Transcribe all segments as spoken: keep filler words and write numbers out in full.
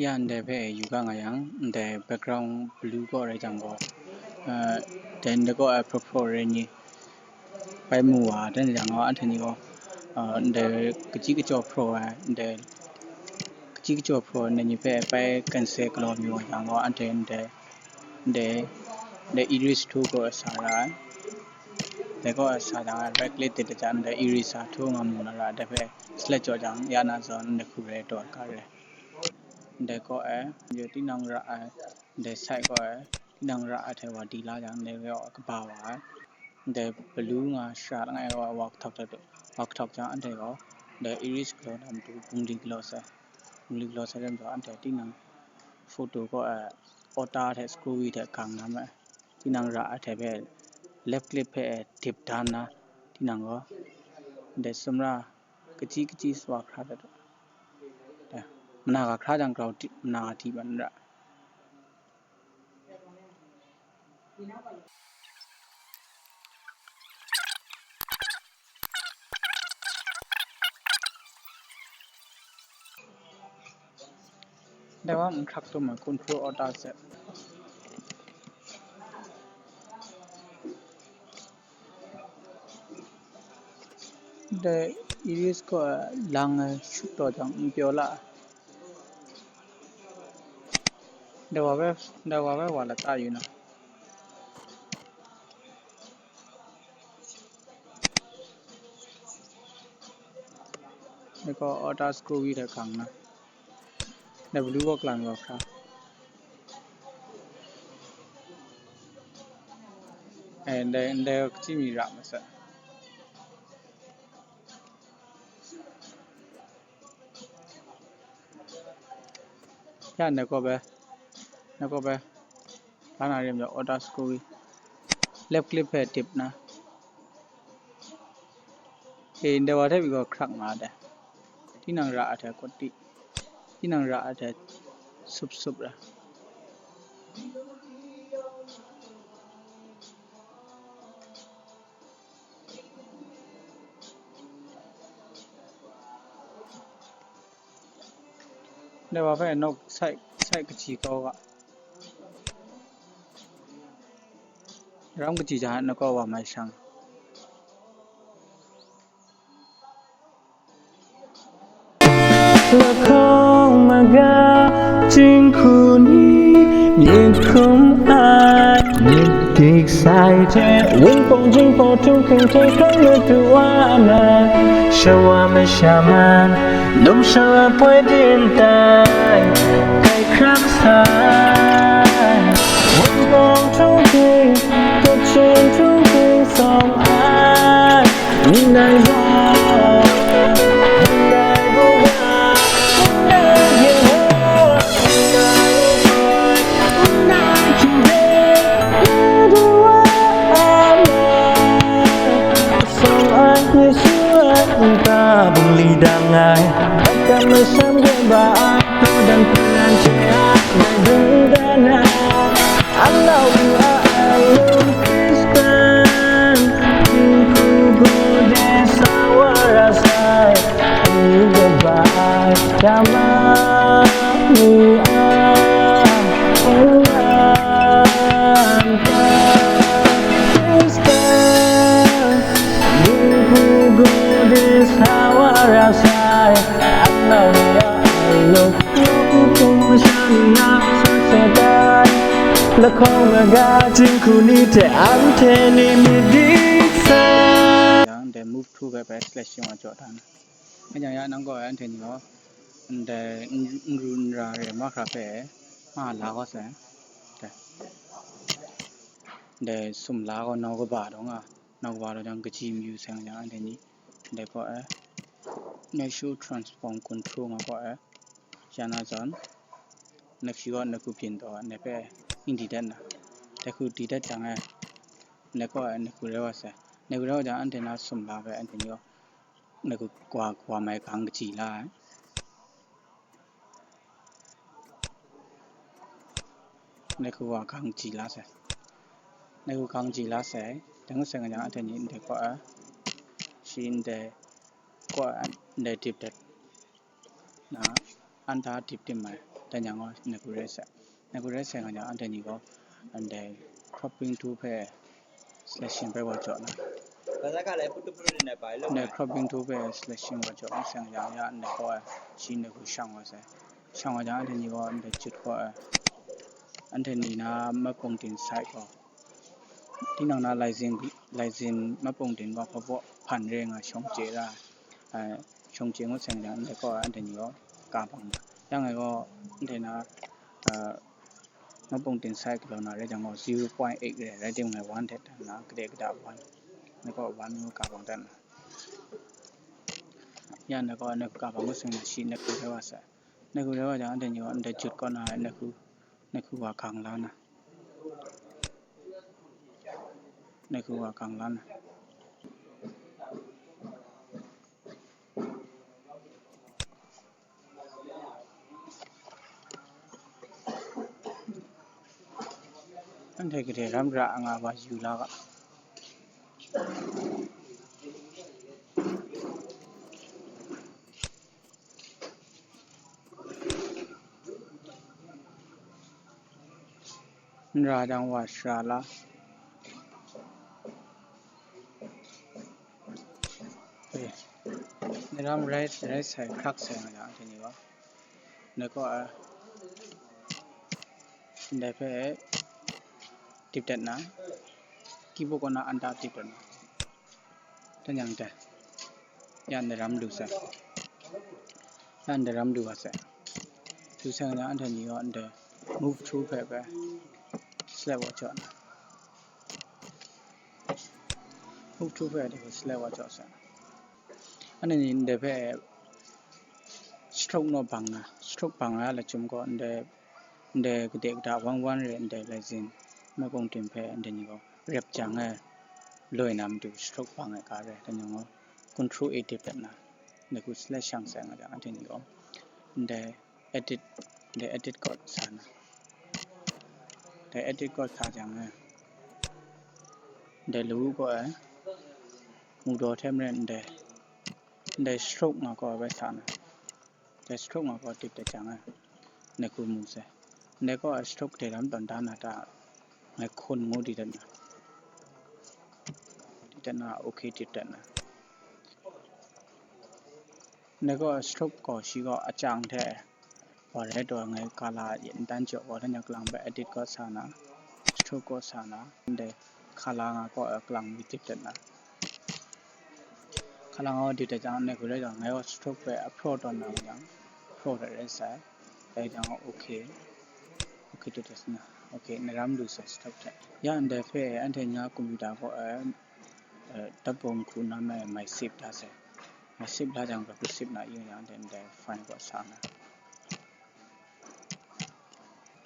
Ya ndai hpe yu ga nga yang, ndai background blue kaw rai jang gaw, eh, dai ndai kaw ai hpraw hpraw rai ni, bai mu wa, dan jang gaw, anhte ni gaw, eh, ndai kachyi kachyaw hpraw ai, ndai kachyi kachyaw hpraw ai ni hpe bai cancel galaw mi wa jang gaw, anhte ndai, ndai, ndai erase tool kaw sa ra ai. Dai kaw sa jang, right click dip jang, ndai erase tool nga mu na ra, dai hpe select jaw jang, ya na zawn, ndai hku rai taw ga rai. Ndai kaw e, yawng tinang ra ai, ndai side kaw e, tinang ra ai hte wa di la jang, ndai kaw kaba wa ai. Ndai blue nga shara langai wa, wa kahtawk hta, wa kahtawk jang, anhte gaw, ndai erase galaw na matu, bungli galaw sai. Bungli galaw sai lam jaw, anhte tinang photo kaw e, auto hte scroll wheel hte gang na me. Tinang ra ai hte hpe, left click hpe dip dan na, tinang gaw, ndai sumra, kachyi kachyi sa wa hkra dat. Dai, mana ga hkra jang grau di, mana ga di ban ra. Dai wa n hkrak tum ai, control auto Z. Dai erase kaw lang ai shut taw jang n pyaw la ai. Dai wa bai, dai wa bai wa lata yu na. Dai kaw auto scroll wheel hte gang na. Dai blue box lang gaw hkra. Eh, ndai, ndai kachyi mi ra masat. Ya, ndai kaw bai. Ndai kaw bai. Hpa na rim jaw, auto scroll wheel. Left click hpe dip na. E, ndai wa hte pyi gaw hkrak nga dai. Tinang ra ai hte kawt di. Tinang ra ai hte sup sup ra. Dai wa hpe nawk sai, sai kachyi kau ga. Ram kachyi jang, na kaw wa mai shang. Lahkawng maga, jinghku ni, myit hkrum ai, myit dik sai hte, wunpawng jingpaw htung hkring hte hkrai lut du wa ai, shawa masha man, numsha poi din tai, kai hkrak sai, wunpawng htung hkring, kachyin htung hkring sawm ai, ndai zawn, ndai buga, ndai ginhawng, ndai hkoi, ndai hkying hte, ndai wa a man, sawm ai, Yesu a nta bungli dang ai, akan masham gun ba ai, tawdan hpalan hte a, ndai dun dan ai. Alau lu a alum Kristan, Jinghku Gawde sa wa ra sai, amyu kaba ai, dama ni a, Nnan Kristan, Jinghku Gawde sa wa ra sai, alau lu a alum, Lahkawng maga jinghku ni hte anhte ni myit dik sai. Yang dai move tool hpe bai select shing wa jaw dan. Anhte yang ya nang gaw anhte ni gaw ndai n-, n ru n ra re mahkra hpe ma la kau sai. Dai. Ndai sum la kau nau kaba daw nga, nau kaba daw jang kaji mayu sai nga jang anhte ni. Ndai gaw e, Nation Transform Control nga gaw e, ya na zawn, na hpyi gaw na hku byin taw, na hpe ning di dat na, dai hku di dat jang e, na gaw e, na hku rai wa sai, na hku rai wa jang, anhte na sum la hpe, anhte ni gaw, na hku wa, wa mai gang kaji la ai. Ndai hku wa gang kaji la sai. Ndai hku gang kaji la sai. Dai ngut sai nga jang, anhte ni ndai kaw ai, shi ndai kaw ai, ndai dip dat na, anta dip tim ai. Dan yang gaw, nai hku rai sai. Nai hku rai sai nga jang, anhte ni gaw, ndai cropping tool hpe selection bai wa jaw na. Ndai cropping tool hpe selection wa jaw na sai nga jang, ya, ndai gaw, shi nai hku shang wa sai. Shang wa jang, anhte ni gaw, ndai jut gaw, anhte ni na mapung ting side gaw, tinang na laizin, laizin mapung ting gaw hpabaw hpan re nga shawng chye ra, eh, shawng chye ngut seng jang, ndai gaw anhte ni gaw ka bang da. Yang e gaw, anhte na, eh, mapung ting side galaw na rai jang gaw, zero point eight re, rai timung, one hte dan na, gade gada one, ndai gaw one ngu ka bang dat na. Ya, ndai gaw, ndai hku ka bang ngut seng na, shi nai hku rai wa sai. Nai hku rai wa jang, anhte ni gaw, ndai jut kaw na, nai hku, nai hku wa gang la na. Nai hku wa gang la na. Anhte gade ram ra nga wa yu la ga. N ra jang wa shara la. Eh, ni ram rai, rai sai, hkrak sai nga jang, anhte ni gaw. Ndai gaw, eh, ndai hpe tip dat na, keyboard kaw na enter tip dat na. Dan yang dai. Ya, ndai ram lu sai. Ya, ndai ram lu wa sai. Lu sai nga, anhte ni gaw ndai move tool hpe bai select wa jaw na. Move tool hpe dai select wa jaw sai. Anhte ni ndai hpe stroke naw bang na, stroke bang na lachyum gaw ndai, ndai gade gada wan wan re, ndai laizin mapung ting hpe anhte ni gaw rep jang e loi na matu stroke bang ai ga re, dan yang gaw control A tip dat na, ndai hku select shang sai nga jang, anhte ni gaw ndai edit, ndai edit kaw sa na, ndai edit kaw sa jang e, ndai lawu kaw e, mu daw hte maren ndai, ndai stroke nga kaw e bai sa na. Dai stroke nga gaw tip dat jang e, nai hku mu sai. Ndai gaw stroke dai lam tawn da na ta, ngai hkun ngu di dat na. Di dat na, okay tip dat na. Ndai gaw stroke gaw shi gaw achang hte wa rai taw ngai colour n dan jaw gaw, dan yang kalang bai edit kaw sa na, stroke kaw sa na, ndai colour nga gaw kalang mi tip dat na. Hkalang gaw di dat jang, nai hku rai jang, ngai gaw stroke hpe a pro tawn na jang, pro dat rai sai. Dai jang, okay. Okay, di dat sai na. Okay, nai ram lu sai stroke hte. Ya ndai hpe anhte nya computer kaw e, eh, tabung hku na mai, mai save da sai. Mai save da jang, hpe save na yu jang, dai ndai file kaw sa na.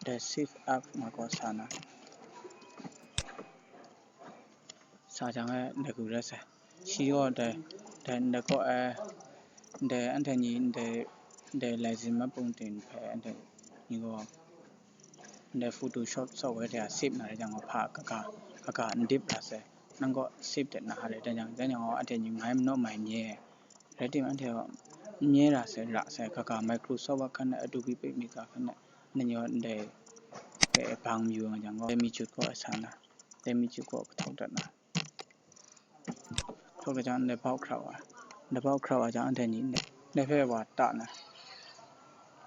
Dai save up nga kaw sa na. Sa jang e, ndai hku rai sai. Shi gaw dai, dai, ndai kaw e, ndai anhte ni, ndai, ndai laizin mapung ting hpe anhte ni gaw, ndai Photoshop software de a save na rai jang gaw, hpa kaga, kaga n dip ra sai. Nang gaw save dat na re, dan yang, dan yang gaw, anhte ni mai manaw mai nye. Rai timung, anhte gaw n nye ra sai, ra sai, kaga Microsoft a hkan e, Adobe PageMaker hkan e, nang gaw ndai hpe bang mayu nga jang gaw, dai mi jut kaw e sa na, dai mi jut kaw e kahtau dat na. Hkawk jang ndai bau hkra wa, ndai bau hkra wa jang, anhte ni ndai hpe wa ta na,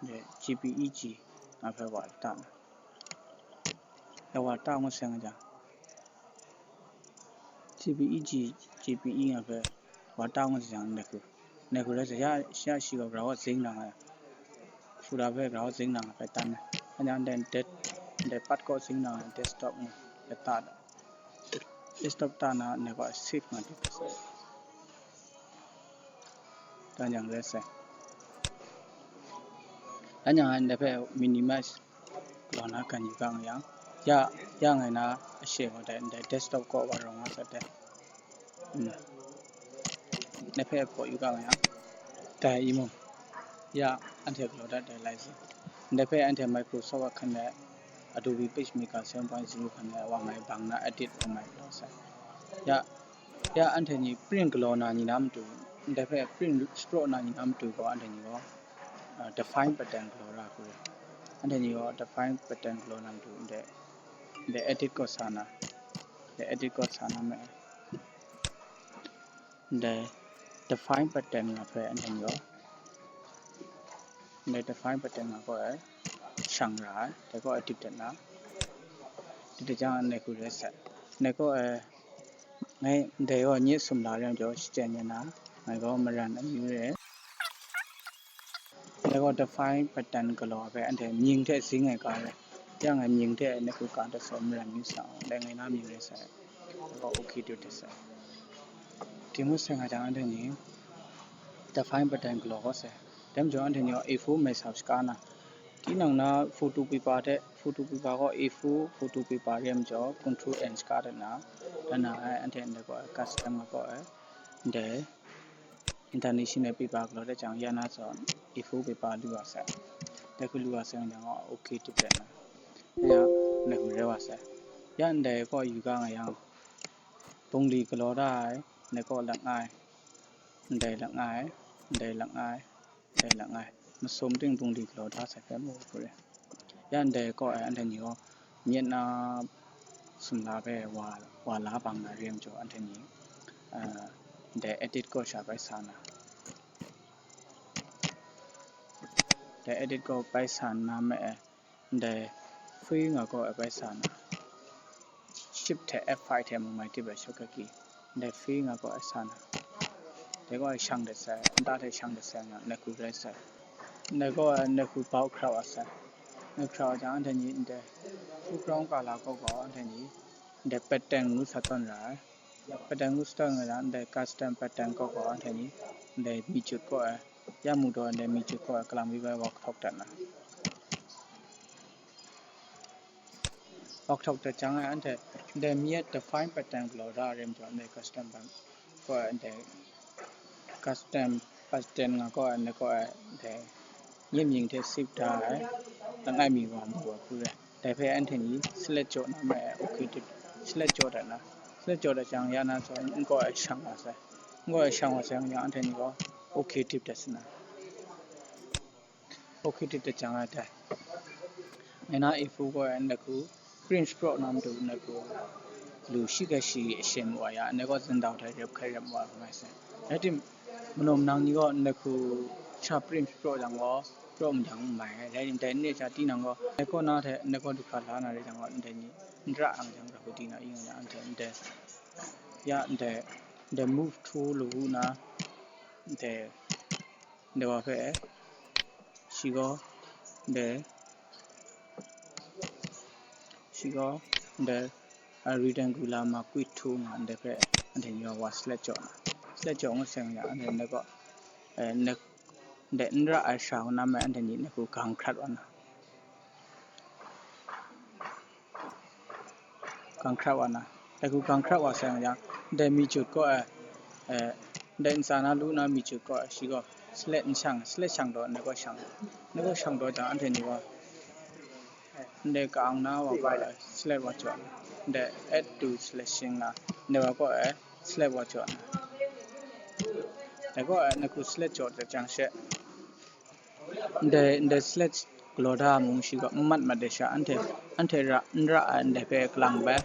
ndai G P E G nga hpe wa ta na, dai wa ta ngut seng jang, G P E G, G P E nga hpe wa ta ngut seng jang, ndai hku, ndai hku rai sai, ya, ya shi gaw grau zing na nga, Photoshop hpe grau zing na nga hpe tan na, anhte ndai, ndai pat kaw zing na nga desktop nga hpe ta da. Desktop ta na, ndai gaw save nga di dat sai. Dan yang rai sai. Dan yang ndai hpe minimize galaw na kan yu ga nga yang, ya, ya ngai na ashe gaw dai, ndai desktop kaw wa rawng nga sai dai. Mm. Ndai hpe hpaw yu ga nga yang, dai i mung, ya, anhte galaw dat dai lai sai. Ndai hpe anhte Microsoft a hkan e, Adobe PageMaker seven point zero hkan e wa ngai bang na edit wa ngai galaw sai. Ya, ya anhte ni print galaw na ni na matu, ndai hpe print scroll na ni na matu gaw anhte ni gaw, ah, define pattern galaw ra hku re. Anhte ni gaw define pattern galaw na matu ndai, ndai edit kaw sa na, ndai edit kaw sa na me. Ndai define pattern nga hpe anhte ni gaw, ndai define pattern nga gaw e shang ra ai, dai gaw e dip dat na, dip dat jang ndai hku rai sai. Ndai gaw e ngai ndai gaw nye sum la rai majaw shachyen yen na, ngai gaw maran amyu re. Dai gaw define pattern galaw hpe anhte mying hte zing ai ga rai. Yang ai mying hte ndai hku ga dat sai, maran amyu sa, dai ngai na mying rai sai. Dai gaw ok dip dat sai. Tim ngut sai nga jang anhte ni define pattern galaw gaw sai. Dai majaw anhte ni gaw A four mai sa shaga na, tinang na photo paper hte, photo paper gaw A four photo paper re ai majaw, control N shaga dat na, dan na ai, anhte ndai gaw custom nga gaw ai, ndai international paper galaw dat jang, ya na zawn A four paper lu wa sai. Dai hku lu wa sai jang gaw, ok dip dat na, ya, ndai hku rai wa sai. Ya ndai gaw yu ga nga yang, bungli galaw da ai, ndai gaw langai, ndai langai, ndai langai, ndai langai, masum ting bungli galaw da sai hpe mu hku re. Ya ndai gaw e anhte ni gaw myit na sumla hpe wa, wa la bang na re ai majaw, anhte ni, eh, ndai edit kaw sha bai sa na, ndai edit kaw bai sa na me e, ndai free nga gaw e bai sa na, Shift hte F five hte mung mai tip ai shortcut key, ndai free nga gaw e sa na, dai gaw e shang dat sai, nta hte shang dat sai nga, ndai hku rai sai. Ndai gaw e ndai hku bau hkra wa sai. Ndai hkra wa jang, anhte ni ndai background color kaw gaw anhte ni ndai pattern ngu sa tawn ra ai. Pattern ngu sa tawn nga jang, ndai custom pattern kaw gaw anhte ni ndai mi jut kaw e, ya mu daw ndai mi jut kaw e kalang mi bai wa hkawk dat na. Wa hkawk dat jang e anhte ndai mi e define pattern galaw da re majaw, ndai custom pattern kaw e, ndai custom pattern nga kaw e, ndai kaw e, ndai nye mying hte save da ai, langai mi wa mu wa hku re. Dai hpe anhte ni select jaw na me, ok dip, select jaw dat na, select jaw dat jang, ya na zawn n kaw e shang wa sai, n kaw e shang wa sai nga jang, anhte ni gaw ok dip dat sai na. Ok dip dat jang a dai. Ngai na A four gaw e ndai hku print shapraw na matu ndai hku lu shi ga shi shin wa ya, ndai gaw zindau hte rep hkai rep wa lu mai sai. Rai tim, manaw manang ni gaw ndai hku sha print shapraw jang gaw, praw madang n mai ai. Rai tim, dai n re sha tinang gaw, ndai kaw na hte ndai kaw du hkra la na re jang gaw, ndai ni n ra ang jang, ra hku di na ing ya, anhte ndai, ya, ndai, ndai move tool lu na, ndai, ndai wa hpe, shi gaw, ndai, shi gaw, ndai, a, rectangular ma quit tool nga, ndai hpe, anhte ni gaw wa select jaw na, select jaw ngut sai nga, anhte ndai gaw, eh, ndai, ndai n ra ai sha na me, anhte ni ndai hku gang hkrat wa na. Gang hkrat wa na, dai hku gang hkrat wa sai nga jang, ndai mi jut kaw e, eh, ndai ntsa na lu na mi jut kaw e, shi gaw select n shang, select shang daw, ndai gaw shang, ndai gaw shang daw jang, anhte ni gaw, eh, ndai ka-ang na wa kaw e select wa jaw, ndai add to selection na, ndai wa kaw e select wa jaw, ndai kaw e ndai hku select jaw dat jang she, ndai, ndai select galaw da mung shi gaw n mat mat de sha, anhte, anhte ra, n ra ai ndai hpe kalang bai,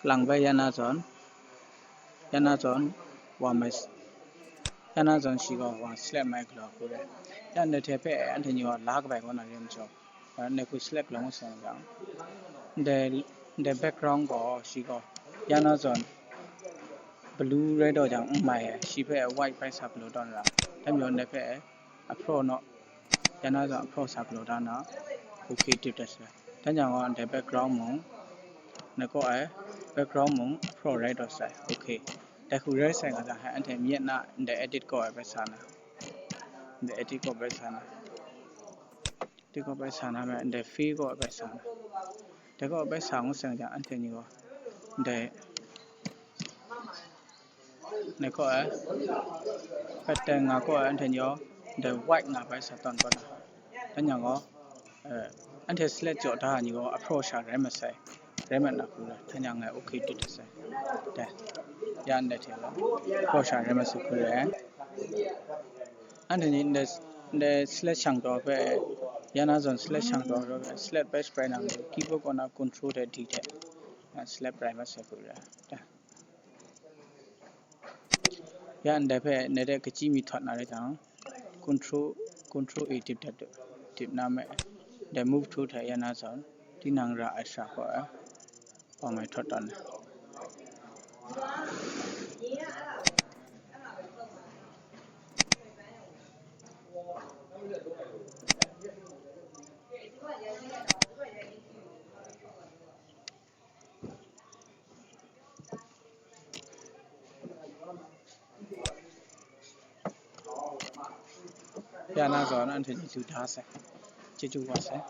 kalang bai ya na zawn, ya na zawn, wa mai s-, ya na zawn shi gaw wa select mai galaw hku re. Ya ndai hte hpe anhte ni gaw la kabai kaw na re majaw, ndai hku select galaw ngut sai jang, ndai, ndai background gaw shi gaw ya na zawn blue rai daw jang n mai ai, shi hpe white bai sa galaw tawn ra, dai majaw ndai hpe a pro naw, ya na zawn a pro sa galaw da na, ok dip dat sai. Dan jang gaw ndai background mung, na kaw ai background mung a pro rai daw sai. Ok. Dai hku rai sai nga jang, hai anhte myit na ndai edit kaw ai bai sa na, ndai edit kaw bai sa na, edit kaw bai sa na me, ndai fill kaw ai bai sa na, dai kaw bai sa ngut sai nga jang, anhte ni gaw ndai, na kaw e, pattern nga kaw e, anhte ni gaw, ndai white nga bai sa tawn kau na. Dan jang gaw, eh, anhte select jaw da ai ni gaw, a pro sha rai masai, rai mat na hku rai, dan jang ngai ok dip dat sai. Dai, ya ndai hte gaw, a pro sha rai masai hku rai. Anhte ni ndai, ndai select shang daw hpe, Ya na zawn select shang taw rawt, select bai shabai nang, keyboard kaw na control hte D hte, a, select bai mat sai hku ra. Ya ndai hpe ndai de kachyi mi htawt na rai jang, control, control A tip dat, tip na me, dai move tool hte ya na zawn, tinang ra ai sha kaw ai, pawng ai htawt tawn ai. Ya na zawn anhte ni lu da sai. Chyeju wa sai.